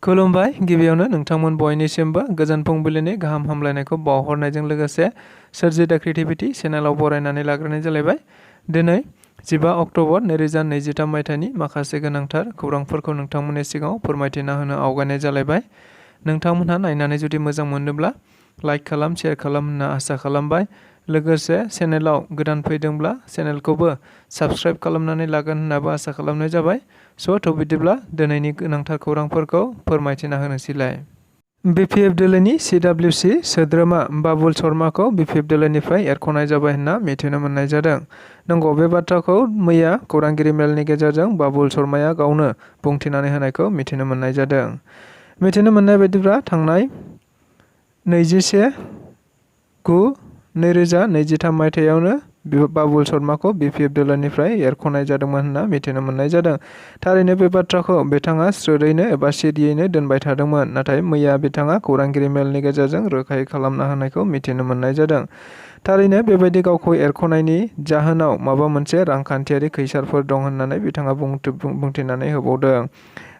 खुलुमबाय गिबियावनो नोंथांमोन बयनिसिमबो गोजोन फुंबिलिनि गाहाम हामलायनायखौ बावहरनायजों लोगोसे सोरजि द क्रिएटिविटी चेनेलाव बरायनानै लाग्रोनाय जालायबाय। दिनै 15 अक्ट'बर 2023 मायथाइनि माखासे गोनांथार खौरांफोरखौ नोंथांमोननि सिगाङाव फोरमायथिना होनो आवगायनाय जालायबाय। नोंथांमोनहा नायनानै जुदि मोजां मोनोब्ला लाइक खालाम, शेयार खालाम होनना आसा खालामबाय। लोगोसे चेनेलाव गोदान फैदोंब्ला चेनेलखौबो साबस्क्राइब खालामनानै लागोन होननाबो आसा खालामनाय जाबाय। थ' बिदिब्ला दिनैनि गोनांथार खौरांफोरखौ फोरमायथिना होनोसैलाय। BPF दोलोनि CWC सोद्रोमा बाबुल शर्माखौ BPF दोलोनिफ्राय एरख'नाय जाबाय होनना मिथिनो मोननाय जादों। नंगौ, बे बाथ्राखौ मैया खौरांगिरि मेलनि गेजेरजों बाबुल शर्माया गावनो बुंथिनानै होनायखौ मिथिनो मोननाय जादों। मिथिनो मोननाय बायदिब्ला थांनाय 21/9/2023 मायथाइयावनो बाबुल शर्माखौ BPF दोलोनिफ्राय एरख'नाय जादोंमोन होनना मिथिनो मोननाय जादों। थारैनो बे बाथ्राखौ बिथाङा स्रोदैनो एबा सिरियैनो दोनबाय थादोंमोन, नाथाय मैया बिथाङा खौरांगिरि मेलनि गेजेरजों रोखायै खालामना होनायखौ मिथिनो मोननाय जादों। थारैनो बेबायदि गावखौ एरख'नायनि जाहोनाव माबा मोनसे रांखान्थियारि खैसारफोर दं होननानै बिथाङा बुंथिनानै होबावदों।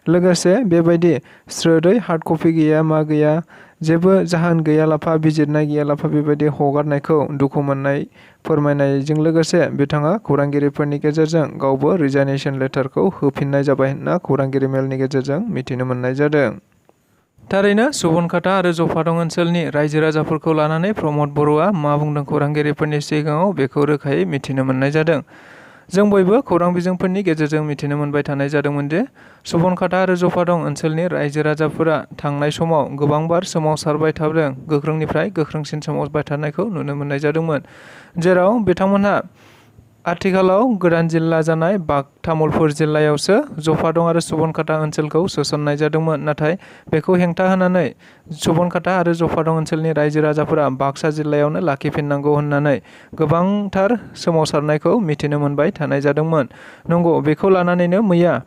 लोगोसे बेबायदि स्रोदै हार्ड कपि गैया, मा गैया, जेबो जाहोन गैयालाफा, बिजिरनाय गैयालाफा बेबायदि हगारनायखौ दुखु मोननाय फोरमायनायजों लोगोसे बिथाङा खौरांगिरिफोरनि गेजेरजों गावबो रिजाइनेसन लेटारखौ होफिननाय जाबाय होनना खौरांगिरि मेलनि गेजेरजों मिथिनो मोननाय जादों। थारैनो सुबनखाता आरो जफादं ओनसोलनि रायजो राजाफोरखौ लानानै प्रमद बर'आ मा बुंदों खौरांगिरिफोरनि सिगाङाव बेखौ रोखायै मिथिनो मोननाय जादों। जों बयबो खौरां बिजोंफोरनि गेजेरजों मिथिनो मोनबाय थानाय जादोंमोन दि सुबनखाता आरो जफादं ओनसोलनि रायजो राजाफोरा थांनाय समाव गोबांबार सोमावसारबाय थादों, गोख्रोंनिफ्राय गोख्रोंसिन सोमावसारबाय थानायखौ नुनो मोननाय जादोंमोन। जेराव बिथांमोनहा आथिखालाव गोदान जिल्ला जानाय तामुलपुर जिल्लायावसो जफादं आरो सुबनखाता ओनसोलखौ सोसननाय जादोंमोन। नाथाय बेखौ हेंथा होनानै सुबनखाता आरो जफादं ओनसोलनि रायजो राजाफोरा बाक्सा जिल्लायावनो लाखिफिननांगौ होननानै गोबांथार सोमावसारनायखौ मिथिनो मोनबाय थानाय जादोंमोन। नंगौ, बेखौ लानानैनो मैया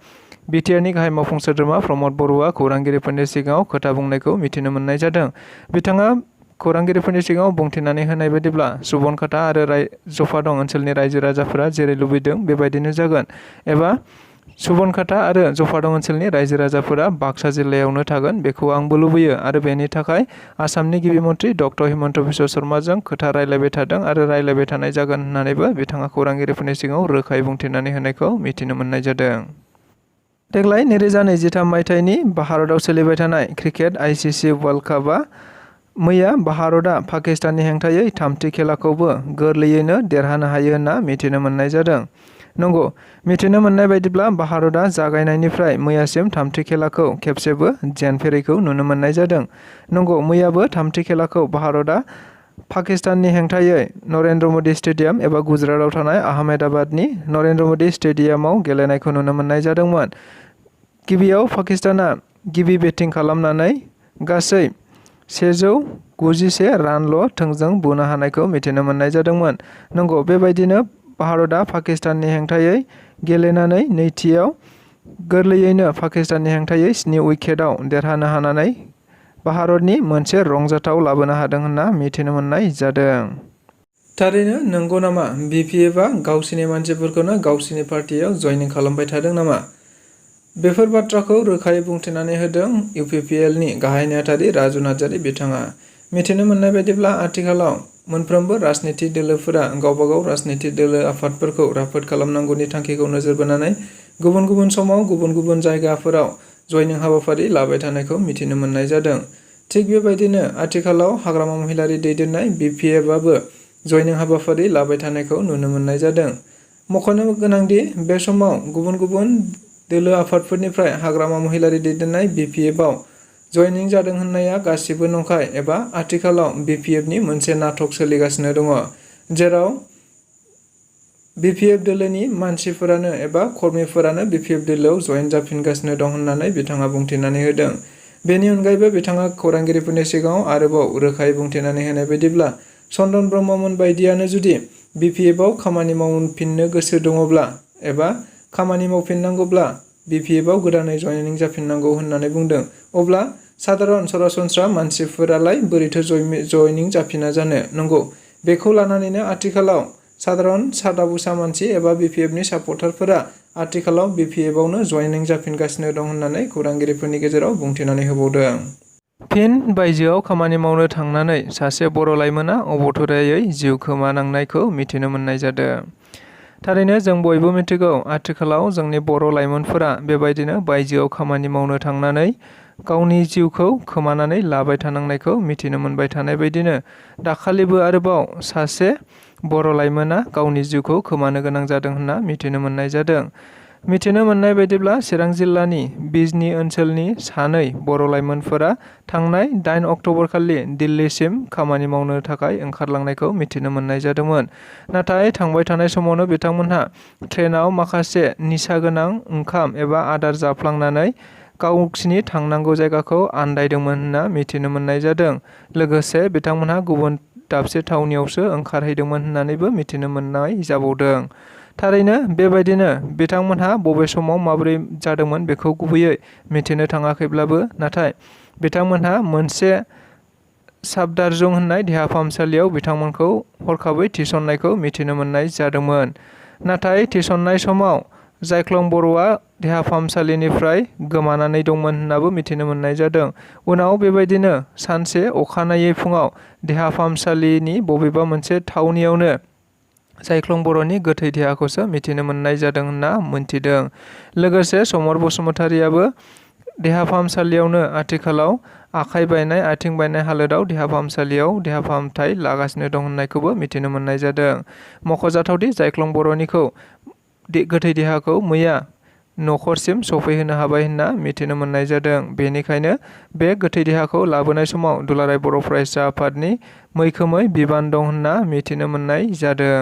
बिटिआरनि गाहाय मावफुं सोद्रोमा प्रमद बर'आ खौरांगिरिफोरनि सिगाङाव खोथा बुंनायखौ मिथिनो मोननाय जादों। बिथाङा खौरांगिरिफोरनि सिगाङाव बुंथिनानै होनाय बायदिब्ला सुबनखाता आरो जफादं ओनसोलनि रायजो राजाफोरा जेरै लुबैदों बेबायदिनो जागोन, एबा सुबनखाता आरो जफादं ओनसोलनि रायजो राजाफोरा बाक्सा जिल्लायावनो थागोन, बेखौ आंबो लुबैयो आरो बेनि थाखाय आसामनि गिबि मन्त्रि डक्टर हिमन्त बिश्व शर्माजों खोथा रायलायबाय थादों आरो रायलायबाय थानाय जागोन होननानैबो बिथाङा खौरांगिरिफोरनि सिगाङाव रोखायै बुंथिनानै होनायखौ मिथिनो मोननाय जादों। देग्लाय 2023 मायथाइनि भारतआव सोलिबाय थानाय क्रिकेट ICC वर्ल्ड कापआ मैया भारतआ पाकिस्ताननि हेंथायै थामथि खेलाखौबो गोरलैयैनो देरहानो हायो होनना मिथिनो मोननाय जादों। नंगौ, मिथिनो मोननाय बायदिब्ला भारतआ जागायनायनिफ्राय मैयासिम थामथि खेलाखौ खेबसेबो जेनफेरैखौ नुनो मोननाय जादों। नंगौ, मैयाबो थामथि खेलाखौ भारतआ पाकिस्ताननि हेंथायै नरेन्द्र मदि स्टेडियाम एबा गुजरातआव थानाय आहमेदाबादनि नरेन्द्र मदि स्टेडियामाव गेलेनायखौ नुनो मोननाय जादोंमोन। गिबियाव पाकिस्ताना गिबि बेटिं खालामनानै गासै 191 रानल' थोंजों बुनो हानायखौ मिथिनो मोननाय जादोंमोन। नंगौ, बेबायदिनो भारतआ पाकिस्ताननि हेंथायै गेलेनानै नैथियाव गोरलैयैनो पाकिस्ताननि हेंथायै 7 उइकेटआव देरहानो हानानै भारतनि मोनसे रंजाथाव लाबोनो हादों होनना मिथिनो मोननाय जादों। थारैनो नंगौ नामा BPFआ गावसिनि मानसिफोरखौनो गावसिनि पार्टियाव जयनिं खालामबाय थादों नामा? बेफोर बाथ्राखौ रोखायै बुंथिनानै होदों UPPLनि गाहाय नेहाथारि राजु नार्जारि बिथाङा। मिथिनो मोननाय बायदिब्ला आथिखालाव मोनफ्रोमबो राजनितिक दोलोफोरा गावबागाव राजनितिक दोलो आफादफोरखौ राफोद खालामनांगौनि थांखिखौ नोजोर बोनानै गुबुन गुबुन समाव गुबुन गुबुन जायगाफोराव जयनिं हाबाफारि लाबाय थानायखौ मिथिनो मोननाय जादों। थिग बेबायदिनो आथिखालाव हाग्रामा महिलारि दैदेननाय BPFआबो जयनिं हाबाफारि लाबाय थानायखौ नुनो मोननाय जादों। मख'नो गोनांदि बे समाव गुबुन गुबुन दोलो आफादफोरनिफ्राय हाग्रामा महिलारि दैदेननाय BPFआव जयनिं जादों होननाया गासिबो नंखाय, एबा आथिखालाव BPFनि मोनसे नाटक सोलिगासिनो दङ, जेराव BPF दोलोनि मानसिफोरानो एबा कर्मिफोरानो BPF दोलोआव जयेन जाफिनगासिनो दं होननानै बिथाङा बुंथिनानै होदों। बेनि अनगायैबो बिथाङा खौरांगिरिफोरनि सिगाङाव आरोबाव रोखायै बुंथिनानै होनाय बायदिब्ला चन्दन ब्रह्ममोन बायदियानो जुदि BPFआव खामानि मावफिननो गोसो दङब्ला एबा खामानि मावफिननांगौब्ला BPFआव गोदानै जयनिं जाफिननांगौ होननानै बुंदों। अब्ला साधारन सरासनस्रा मानसिफोरालाय बोरैथो जयनिं जाफिना जानो? नंगौ, बेखौ लानानैनो आथिखालाव साधारन सादा बुसा मानसि एबा BPFनि सापर्टारफोरा आथिखालाव BPFआवनो जयनिं जाफिनगासिनो दं होननानै खौरांगिरिफोरनि गेजेराव बुंथिनानै होबावदों। फिन बायजोआव खामानि मावनो थांनानै सासे बर' लाइमोना अबथरायै जिउ खोमानांनायखौ मिथिनो मोननाय जादों। थारैनो जों बयबो मिथिगौ आथिखालाव जोंनि बर' लाइमोनफोरा बेबायदिनो बायजोआव खामानि मावनो थांनानै गावनि जिउखौ खोमानानै लाबाय थानांनायखौ मिथिनो मोनबाय थानाय बायदिनो दाखालिबो आरोबाव सासे बर' लाइमोना गावनि जिउखौ खोमानो गोनां जादों होनना मिथिनो मोननाय जादों। मिथिनो मोननाय बायदिब्ला चिरां जिल्लानि बिजनी ओनसोलनि सानै बर' लाइमोनफोरा थांनाय 8 अक्ट'बर खालि दिल्लीसिम खामानि मावनो थाखाय ओंखारलांनायखौ मिथिनो मोननाय जादोंमोन। नाथाय थांबाय थानाय समावनो बिथांमोनहा ट्रेनाव माखासे निसा गोनां ओंखाम एबा आदार जाफ्लांनानै गावसिनि थांनांगौ जायगाखौ आन्दायदोंमोन होनना मिथिनो मोननाय जादों। लोगोसे बिथांमोनहा गुबुन दाबसे थावनियावसो ओंखारहैदोंमोन होननानैबो मिथिनो मोननाय जाबावदों। थारैनो बेबायदिनो बिथांमोनहा बबे समाव माबोरै जादोंमोन बेखौ गुबैयै मिथिनो थाङाखैब्लाबो नाथाय बिथांमोनहा मोनसे साबदारजं होननाय देहा फाहामसालियाव बिथांमोनखौ हरखाबै थिसननायखौ मिथिनो मोननाय जादोंमोन। नाथाय थिसननाय समाव जायख्लं बर'आ देहा फाहामसालिनिफ्राय गोमानानै दंमोन होननाबो मिथिनो मोननाय जादों। उनाव बेबायदिनो सानसे अखानायै फुङाव देहा फाहामसालिनि बबेबा मोनसे थावनियावनो जायख्लं बर'नि गोथै देहाखौसो मिथिनो मोननाय जादों होनना मोनथिदों। लोगोसे समर बसुमतारियाबो देहा फाहामसालियावनो आथिखालाव आखाइ बायनाय आथिं बायनाय हालोदाव देहा फाहामसालियाव देहा फाहामथाय लागासिनो दं होननायखौबो मिथिनो मोननाय जादों। मख'जाथावदि जायख्लं बर'निखौ गोथै देहाखौ मैया न'खरसिम सफैहोनो हाबाय होनना मिथिनो मोननाय जादों। बेनिखायनो बे गोथै देहाखौ लाबोनाय समाव दुलाराय बर' फरायसा आफादनि मैखोमै बिबान दं होनना मिथिनो मोननाय जादों।